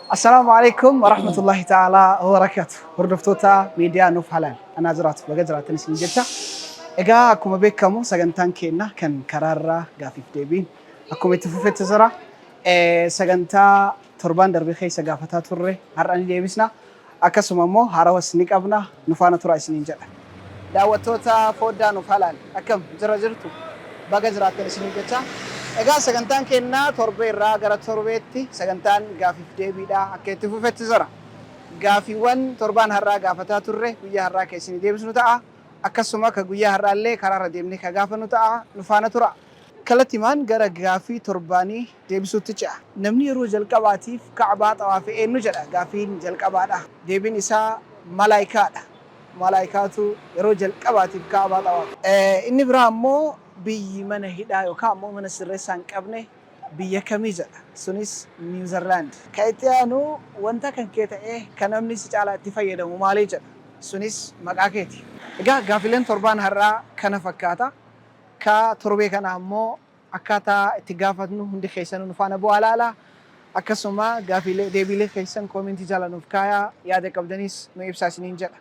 Assalaamu alaikum warahmatullahi ta'ala wabarakatuh. Hordoftoota miidiyaa Nuuf Halaal anaa jiraatu baga jiraatan isin jecha. Egaa akkuma beekamu sagantaan keenya kan karaarraa gaafiif deebiin akkuma itti fufetti jira. Sagantaa torbaan darbe keessa gaafataa turre har'a ni deebisna. Akkasuma immoo haarawas ni qabna, nu faana turaa isiniin jedha. Daawwattoota Fooddaa Nuuf Halaal akkam jira jirtu? Baga jiraattan isiniin jecha. Egaa sagantaan keenya torbee irraa gara torbeetti sagantaan gaafiif deebiidha akka itti fufetti jira. Gaafiiwwan torbaan har'aa gaafataa turre guyyaa har'aa ka isinii deebisnu ta'a. Akkasuma ka guyyaa har'aallee karaarra deemnee ka gaafannu ta'a. Nu faana turaa. Kallattimaan gara gaaffii torbaanii deebisuutti ce'a. Namni yeroo jalqabaatiif Ka'baa xawaafe eennu jedha gaaffiin jalqabaadha. Deebiin isaa Malaayikaadha. Malaayikaatu yeroo jalqabaatiif Ka'baa xawaafe. Inni biraa ammoo biyyi mana hidhaa yookaan ammoo mana sirreessaa hin qabne biyya kami jedha. Sunis Niwuzarlaand. Ka itti aanu wanta kan kee ta'ee ka namni si caalaa itti fayyadamu maali jedha. Sunis maqaa keeti. Egaa gaaffileen torbaan har'aa kana fakkaata. Ka torbee kanaa ammoo akkaataa itti gaafatnu hundi keessanuu nu faana bu'aa laala. Akkasuma gaafiilee deebiilee keessan koomentii jala nuuf kaayaa, yaada qabdanis nu ibsaa isiniin jedha.